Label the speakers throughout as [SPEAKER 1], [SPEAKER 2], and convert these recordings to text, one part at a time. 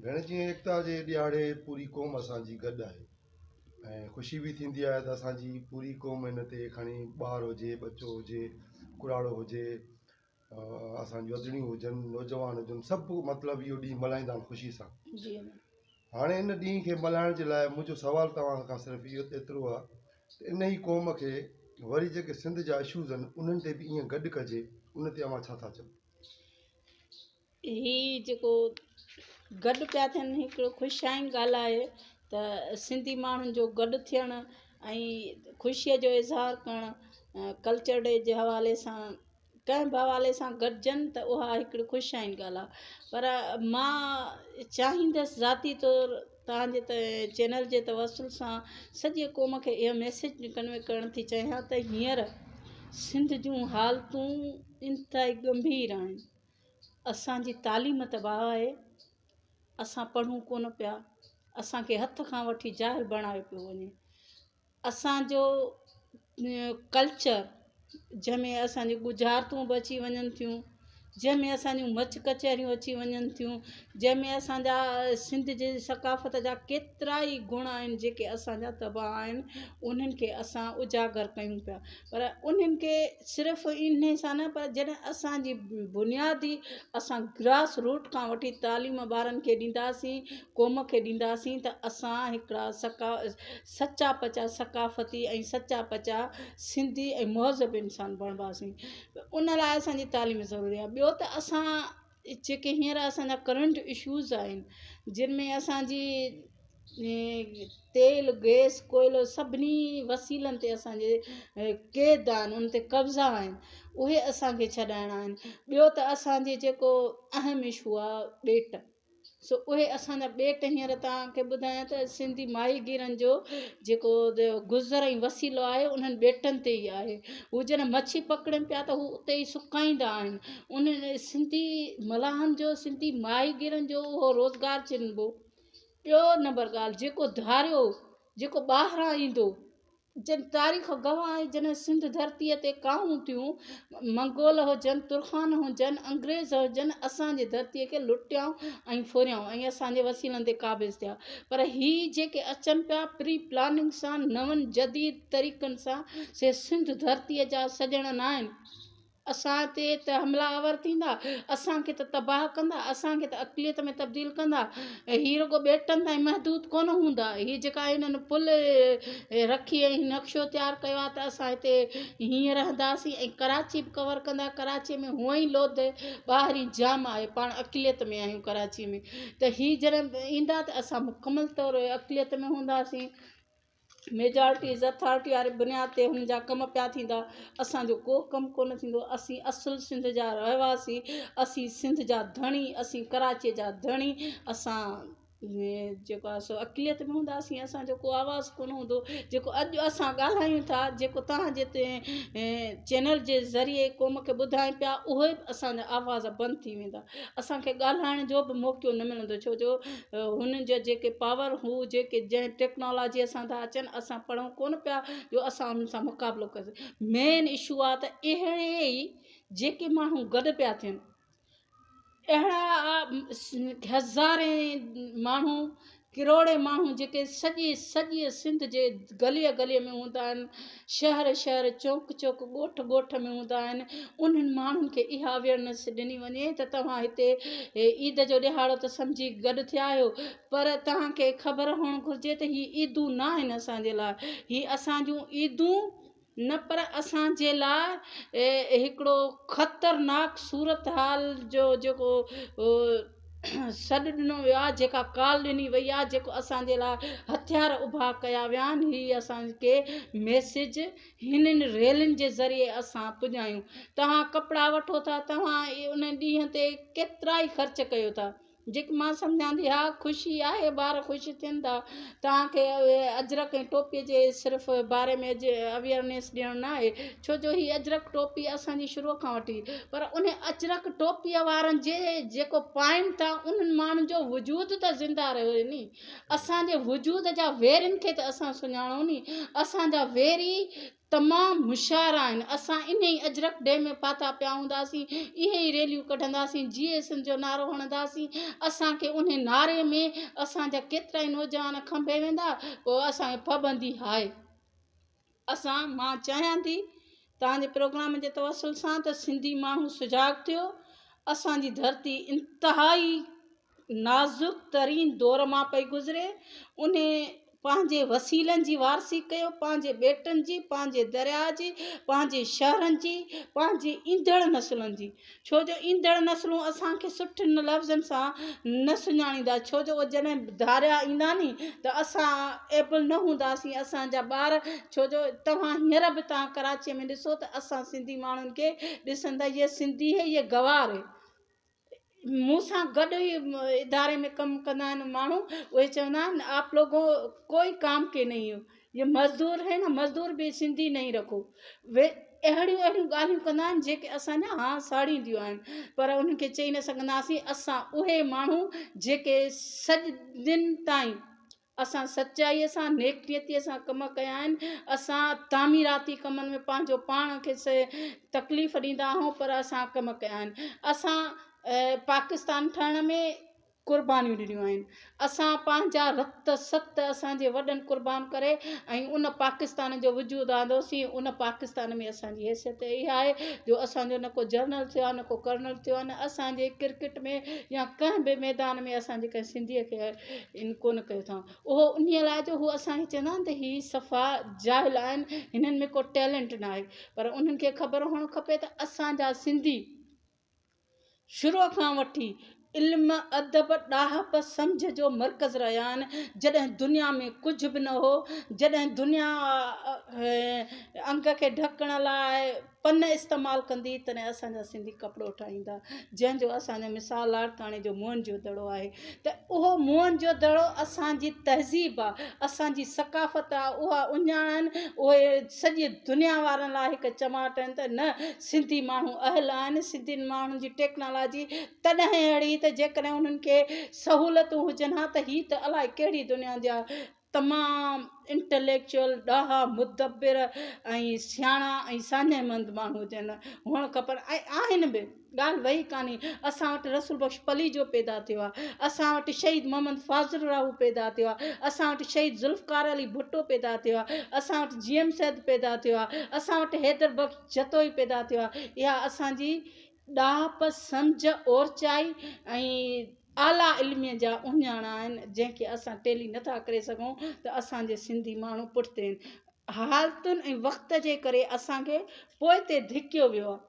[SPEAKER 1] ڀيڻ جيئن ايڪتا جي ڏهاڙي پوري قوم اسان جي گڏ آهي ۽ خوشي به ٿيندي آهي ته اسان جي پوري قوم ان تي کڻي ٻار هجي ٻچو هجي ڪراڙو هجي اسان جون ادڙيون هجن نوجوان هجن سڀ مطلب اهو ڏينهن ملهائيندا آهن خوشي سان.
[SPEAKER 2] جي.
[SPEAKER 1] هاڻي ان ڏينهن کي ملهائڻ جي لاء منهنجو سوال توهان کان صرف اهو ايترو آهي ته ان ئي قوم کي وري جيڪي سنڌ جا اشوز آهن انهن تي به ائين گڏ ڪجي ان تي اوهان ڇا ٿا چئو؟
[SPEAKER 2] هي جيڪو گڏ پيا ٿين هڪڙو خوش آئين ڳالهه آهي ته سنڌي ماڻهن جو گڏ ٿيڻ ۽ خوشيء جو اظهار ڪرڻ ڪلچر ڊي جي حوالي سان ڪنهن به حوالي سان گڏجن ته اها هڪڙي خوش آئين ڳالهه آهي پر مان چاهيندس ذاتي طور توهان جي چينل جي توسل سان سڄي قوم کي اهو ميسيج ڪنوي ڪرڻ ٿي چاهيان ته هينئر سنڌ جون حالتون انتهائي ڳنڀير آهن اسان جي تعليم تباهه آهي، اسان پڙهون ڪونه پيا، اسان کي هٿ کان وٺي جاهل بڻايو پيو وڃي، اسان جو ڪلچر جنهن ۾ اسان جون ڳجهارتون به اچي وڃن ٿيون، جنهن ۾ اسان جون مچ ڪچهريون اچي وڃن ٿيون، جنهن ۾ اسان جا سنڌ جي ثقافت جا ڪيترا ئي گڻ آهن جيڪي اسان جا تباهه آهن، انهن کي اسان اجاگر ڪيون پيا. پر انهن کي صرف انهي سان نه پر جڏهن اسان جي بنيادي اسان گراس روٽ کان وٺي تعليم ٻارن کي ڏينداسين قوم کي ڏينداسين ته اسان هڪڙا سڪا سچا پچا ثقافتي ۽ سچا پچا سنڌي ۽ مهذب انسان بڻباسين ان لاء اسان جي تعليم ضروري آهي ٻيو ته اسان جيڪي هينئر اسان جا ڪرنٽ اشوز آهن جن ۾ اسان جي تيل گئس ڪوئلو سڀني وسيلن تي اسان جي قيد آهن ان تي قبضا آهن اهي اسان کي ڇڏائڻا آهن ٻيو ته اسان جي جيڪو اهم اشو آهي ٻيٽ سو اهي اسان جا ٻيٽ هينئر توهان کي ٻڌايان ته سنڌي ماهيگيرن جو جيڪو گذر ۽ وسيلو آهي انهن ٻيٽن تي ئي آهي هو جڏهن مڇي پڪڙين پيا ته هو اتي ئي سڪائيندا آهن انهن سنڌي ملاحن جو سنڌي ماهيگيرن جو اهو روزگار ڇنبو ٻيو نمبر ڳالهه جيڪو ڌاريو جيڪو ٻاهران ايندو جن تاريخ گواهه آهي جڏهن سنڌ ڌرتيء تي ڪاهون ٿيون منگول هجن ترخان هجن انگريز هجن اسان جي ڌرتيء کي لٽيائون ۽ ڦريائون ۽ اسان جي وسيلن تي قابض ٿيا پر هي جيڪي اچن پيا پري پلاننگ سان نون جديد طريقن سان سي سنڌ ڌرتيء جا سڄڻ ناهن اسان تي ته حمله آور ٿيندا، اسان کي ته تباهه ڪندا، اسان کي ته اقليت ۾ تبديل ڪندا. هي رڳو ٻيٽن تائين محدود ڪونه هوندا. هي جيڪا هنن پل رکي ۽ نقشو تيار ڪيو آهي ته اسان هتي هيئن رهنداسين ۽ ڪراچي به ڪور ڪندا. ڪراچي ۾ هونئن ئي لوڌ ٻاهرين جام آهي، پاڻ اقليت ۾ آهيون ڪراچي ۾ ته هي جڏهن ايندا ته اسان مڪمل طور اقليت ۾ هونداسين. ميجارٽي از اٿارٽي واري بنياد تي هن جا ڪم پيا ٿيندا اسان جو ڪو ڪم ڪونه ٿيندو اسين اصل سنڌ جا رهواسي اسين سنڌ جا ڌڻي اسين ڪراچي جا ڌڻي اسان جيڪو آهي سو اقليت ۾ هونداسين اسان جو ڪو آواز ڪونه هوندو جيڪو اڄ اسان ڳالهايون ٿا جيڪو توهان جي چينل جي ذريعي قوم کي ٻڌايون پيا اهي به اسان جا آواز بند ٿي ويندا اسان کي ڳالهائڻ جو به موقعو نه ملندو ڇو جو هنن جا جيڪي پاور هو جيڪي جنهن ٽيڪنالاجيء سان ٿا اچن اسان پڙهون ڪونه پيا جو اسان انهن سان مقابلو ڪري سگهون مين اشو آهي ته اهڙي ئي جيڪي ماڻهو گڏ پيا ٿين اهڙا هزارين ماڻهو ڪروڙين ماڻهو جيڪي سڄي سڄي سنڌ جي گليء گليء ۾ هوندا آهن، شهر شهر، چونڪ چونڪ، ڳوٺ ڳوٺ ۾ هوندا آهن، انهن ماڻهن کي اها اويئرنيس ڏني وڃي ته توهان هتي عيد جو ڏهاڙو ته سمجهي گڏ ٿيا آهيو پر توهان کي خبر هئڻ گهرجي ته هي عيدون نه آهن اسان جي لاء هي اسان جون عيدون نه پر اسان جي لاء هڪڙو خطرناڪ صورتحال جو جيڪو سڏ ڏنو ويو آهي جيڪا ڪال ڏني وئي آهي جيڪو اسان جي لاء هٿيار اڀا ڪيا ويا آهن هي اسان کي ميسيج هنن ريلين جي ذريعي اسان پڄايون توهان ڪپڙا وٺو ٿا توهان ان ڏينهن تي ڪيترا ئي خرچ ڪيو ٿا جيڪي مان سمجهان ٿي ها خوشي آهي ٻار خوش ٿين ٿا توهان کي اجرڪ ۽ ٽوپي جي صرف باري ۾ اڄ اويئرنيس ڏيڻ نه آهي ڇو جو هي اجرڪ ٽوپي اسان جي شروع کان وٺي پر ان اجرڪ ٽوپي وارن جي جيڪو پائين ٿا انهن ماڻهن جو وجود ته زنده رهي ني اسان جي وجود جا ويرين کي ته اسان سڃاڻون ني اسان جا ويري تمام هوشيار آهن. اسان انهي اجرڪ ڊي ۾ ڦاٿا پيا هونداسين، اهي ئي ريليون ڪڍنداسين، جيئي سنڌ جو نعرو هڻنداسين. اسان کي انهي نعري ۾ اسان جا ڪيترائي نوجوان کنڀي ويندا، پوء اسان کي پابندي هاء. اسان مان چاهيان ٿي توهان جي پروگرام جي توسل سان ته سنڌي ماڻهو سجاڳ ٿيو. اسان جي ڌرتي انتهائي نازڪ ترين دور مان پئي گذري. انهي پنهنجي وسيلن جي وارثي ڪيو، پنهنجي ٻيٽن جي، پنهنجي درياء جي، پنهنجي شهرن جي، پنهنجي ايندڙ نسلن جي. ڇو جو ايندڙ نسلون اسان کي سٺن لفظن سان نه سڃاڻيندا، ڇو جو اهي جڏهن ڌاريا ايندا ني ته اسان ايبل نه هونداسين، اسان جا ٻار، ڇو جو توهان هينئر به توهان ڪراچيء ۾ ڏسو ته اسان سنڌي ماڻهن کي ڏسن ٿا، يه سنڌي هي يه گوار هي. مون سان گڏ ئي اداري ۾ ڪم ڪندا آهن ماڻهو اهي چوندا آهن آپ لوگو ڪوئي ڪام ڪي نهين هو يه مزدور هي نه مزدور به سنڌي نهين رکو وي اهڙيون اهڙيون ڳالهيون ڪندا آهن جيڪي اسان جا هانء ساڙينديون آهن پر انهن کي چئي نه سگهنداسين اسان اهي ماڻهو جيڪي صدين تائين اسان سچائيء سان نيڪ نيتيء سان ڪم ڪيا آهن. اسان تعميراتي ڪمن ۾ پنهنجو پاڻ کي تڪليف ڏيندا آهيون پر اسان ڪم ڪيا آهن. اسان پاڪستان ٺهڻ ۾ قربانيون ڏنيون آهن. اسان پنهنجا رت ست اسان جي وڏن قربان ڪري ۽ ان پاڪستان جو وجود آندوسين. ان پاڪستان ۾ اسان جي حيثيت اها آهي جو اسان جو نه ڪو جنرل ٿيو آهي نه ڪو ڪرنل ٿيو آهي نه اسان جي ڪرڪيٽ ۾ يا ڪنهن به ميدان ۾ اسان جي ڪنهن سنڌيء کي ان ڪونه ڪيو اٿائون. اهو انهيء لاء جو هو اسان کي چوندا آهن ته هي صفا جاهل آهن، هنن ۾ ڪو ٽيلنٽ ناهي. پر انهن کي خبر هئڻ کپي ته اسان جا سنڌي شروع کان وٺي علم، ادب، ڏاهپ، سمجهه جو مرڪز رهيا آهن. جڏهن دنيا ۾ ڪجهه به نه هو، جڏهن دنيا انگ کي ڍڪڻ لاء پن استعمال ڪندي تڏهن اسان جا سنڌي ڪپڙو ٺاهيندا جنهن جو اسان جو مثال لاڙڪاڻي جو موهن جو دڙو آهي ته اهو موهن جو دڙو اسان جي تهذيب آهي اسان جي ثقافت آهي اها اهڃاڻ آهن اهي سڄي دنيا وارن لاء هڪ چماٽ آهن ته نه سنڌي ماڻهو اهل آهن سنڌين ماڻهن جي ٽيڪنالاجي تڏهن اهڙي ته جيڪڏهن انهن کي سهولتون هجن ها ته هي ته الائي ڪهڙي دنيا جا تمام انٽليڪچوئل، ڏاها، مدبر ۽ سياڻا ۽ ساڃاهه مند ماڻهو هجن، هئڻ کپن ۽ آهن به. ڳالهه وئي ڪانهي. اسان وٽ رسول بخش پليجو پيدا ٿيو آهي. اسان وٽ شهيد محمد فاضل راهو پيدا ٿيو آهي. اسان وٽ شهيد ذوالفقار علي ڀٽو پيدا ٿيو آهي. اسان وٽ جي ايم سيد پيدا ٿيو آهي. اسان وٽ حيدر بخش جتوئي پيدا ٿيو آهي. اها اسان جي ڏاهپ، سمجهه، اورچائي ۽ اعليٰ علميء جا اهڃاڻ آهن، جنهن کي اسان ٽيلي نه ٿا ڪري سگهون ته اسان جي سنڌي ماڻهو پٺتي آهن. حالتن ۽ وقت جي ڪري اسان کي پوئتي ڌڪيو ويو آهي.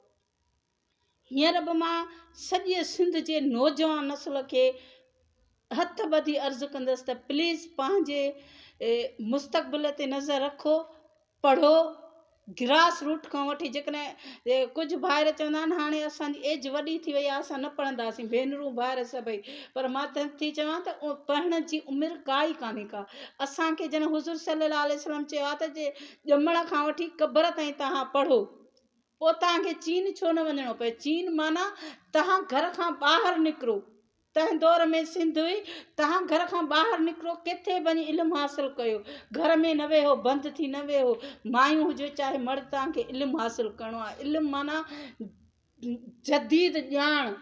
[SPEAKER 2] هينئر به مان سڄيء سنڌ جي نوجوان نسل کي هٿ ٻڌي عرض ڪندس ته پليز پنهنجي مستقبل تي نظر رکو، پڙهو، گراس روٽ کان وٺي جيڪڏهن ڪجهه ڀائر چوندا آهن هاڻي اسان جي ايج وڏي ٿي وئي آهي اسان نه پڙهنداسين ڀينرون ڀائر سڀئي پر مان ته ٿي چوان ته پڙهڻ جي عمر ڪا ئي ڪانهي ڪا اسان کي جڏهن حضور صلي الله عليه وسلم چيو آهي ته جي ڄمڻ کان وٺي قبر تائين توهان پڙهو پوء توهان کي چين ڇو نه وڃڻو پئي چين معنيٰ توهان گهر کان ٻاهر نڪرو تنهن دور ۾ سنڌ هئي، تهان گهر کان ٻاهر نڪرو، ڪٿي به وڃي علم حاصل ڪيو، گهر ۾ نه ويهو، بند ٿي نه ويهو، مايون هجو چاهي مرد توهان کي علم حاصل ڪرڻو آهي، علم معنيٰ جديد ڄاڻ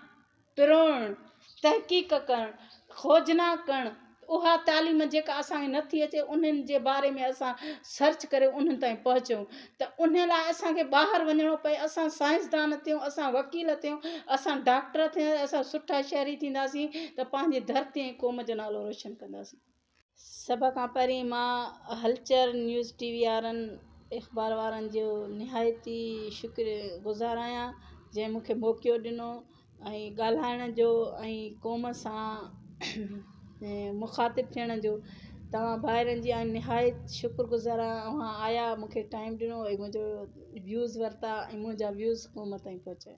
[SPEAKER 2] پروڙڻ، تحقيق ڪرڻ، کوجنا ڪرڻ، اها تعليم جيڪا اسان کي نٿي اچي انهن جي باري ۾ اسان سرچ ڪري انهن تائين پهچون ته ان لاء اسان کي ٻاهر وڃڻو پئي اسان سائنسدان ٿيون اسان وڪيل ٿيون اسان ڊاڪٽر ٿيون اسان سٺا شهري ٿينداسين ته پنهنجي ڌرتي ۽ قوم جو نالو روشن ڪنداسين. سڀ کان پهرين مان هلچر نيوز ٽي وي وارن اخبار وارن جو نهايت ئي شڪر گذار آهيان جنهن مون کي موقعو ڏنو ۽ ڳالهائڻ جو ۽ قوم سان مخاطب ٿيڻ جو توهان ڀائرن جي آئون نهايت شڪر گذار آهيان اوهان آيا مون کي ٽائيم ڏنو ۽ منهنجو ويوز ورتا ۽ منهنجا ويوز قوم تائين پهچايا.